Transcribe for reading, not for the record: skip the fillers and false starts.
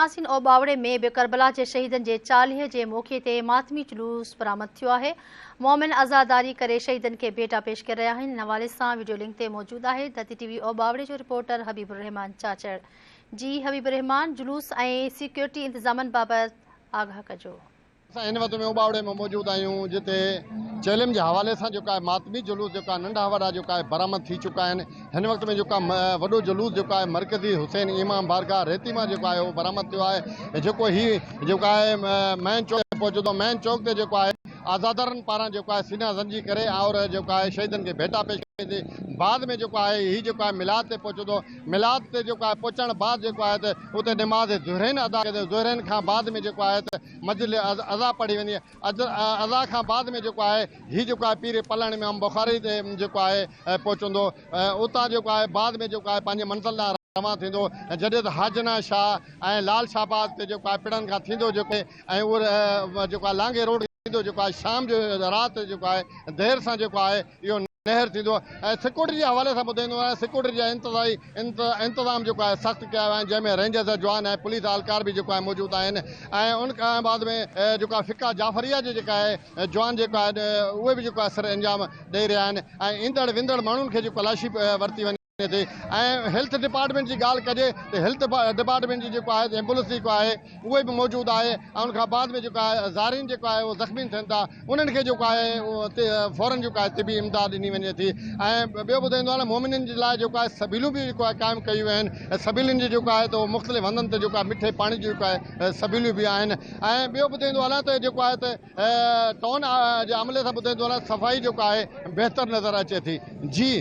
ناظرين اوٻاوڙي ۾ به ڪربلا جي شهيدن جي چاليهي جي موقعي تي ماتمي جلوس برآمد ٿيو آهي. مومن عزاداري ڪري شهيدن کي ڀيٽا پيش ڪري رهيا آهن. ان حوالي سان وڊيو لنڪ تي موجود آهي ڌرتي ٽي وي اوٻاوڙي جو رپورٽر حبيب الرحمان چاچڙ. جي حبيب الرحمان جلوس ۽ سيڪيورٽي انتظامن بابت آگاهه ڪجو. اسان هن وقت ۾ اوٻاوڙي ۾ موجود آهيون جتي چيلم جي حوالي سان جيڪو آهي ماتمي جلوس جيڪو آهي ننڍا وڏا جيڪو آهي برآمد ٿي چڪا آهن هن وقت ۾ جيڪو آهي وڏو جلوس جيڪو آهي مرڪزي حسين امام بارگاهه ريتي مان جيڪو آهي اهو برآمد ٿيو آهي جيڪو هي جيڪو آهي مين چوڪ تي پهچندو مين چوڪ تي جيڪو آهي آزادارن پاران جيڪو آهي سينا زنجي ڪري اور جيڪو آهي شهيدن کي ڀيٽا پيش ڪئي ويندي بعد ۾ جيڪو آهي هي جيڪو آهي ميلاد تي پهچندو ميلاد تي جيڪو آهي پهچڻ بعد جيڪو آهي ته اتي نماز ظهرين ادا ڪئي ظهرين کان بعد ۾ جيڪو آهي ته مجلس عزا پڙهي ويندي عزا کان بعد ۾ جيڪو آهي هي جيڪو آهي پير پلڻ امام بخاري تي جيڪو آهي پهچندو اتان جيڪو آهي بعد ۾ جيڪو آهي پنهنجي منزل ڏانهن روان ٿيندو جڏهن ته حاجنا شاهه ۽ لال شهباز تي جيڪو آهي پڙن کان ٿيندو جيڪو ۽ اهو جيڪو آهي لانگي روڊ ٿيندو جيڪو آهي شام جو رات جيڪو آهي دير سان جيڪو آهي اهو نهر ٿيندو ۽ سيڪيورٽي جي حوالي سان ٻڌائيندو آهيان سيڪيورٽي جا انتظائي انتظام جيڪو آهي سخت ڪيا ويا آهن جنهن ۾ رينجرز جا جوان ۽ پوليس اهلڪار به جيڪو آهي موجود آهن ۽ ان کان بعد ۾ جيڪو آهي فقه جعفريه جي جيڪا آهي جوان جيڪو آهن اهي به جيڪو آهي سر انجام ڏئي رهيا آهن ۽ ايندڙ ويندڙ ماڻهن کي جيڪو تلاشي ورتي وڃي ٿي ۽ هيلٿ ڊپارٽمينٽ جي ڳالهه ڪجي ته هيلٿ ڊپارٽمينٽ جي جيڪو آهي ايمبولنس جيڪو آهي اهي به موجود آهي ۽ ان کان بعد ۾ جيڪو آهي زارين جيڪو آهي اهو زخمي ٿين ٿا انهن کي جيڪو آهي فورن جيڪو آهي طبي امداد ڏني وڃي ٿي ۽ ٻيو ٻڌائيندو آهي مومنين جي لاء جيڪو آهي سبيلون به جيڪو آهي قائم ڪيون ويون آهن سبيلن جي جيڪو آهي ته مختلف هنڌن تي جيڪو آهي مٺي پاڻي جون جيڪو آهي سبيلون به آهن ۽ ٻيو ٻڌائيندو هلان ته جيڪو آهي ته ٽائون جي عملي سان ٻڌائيندو هلان صفائي جيڪو آهي بهتر نظر اچي ٿي جي.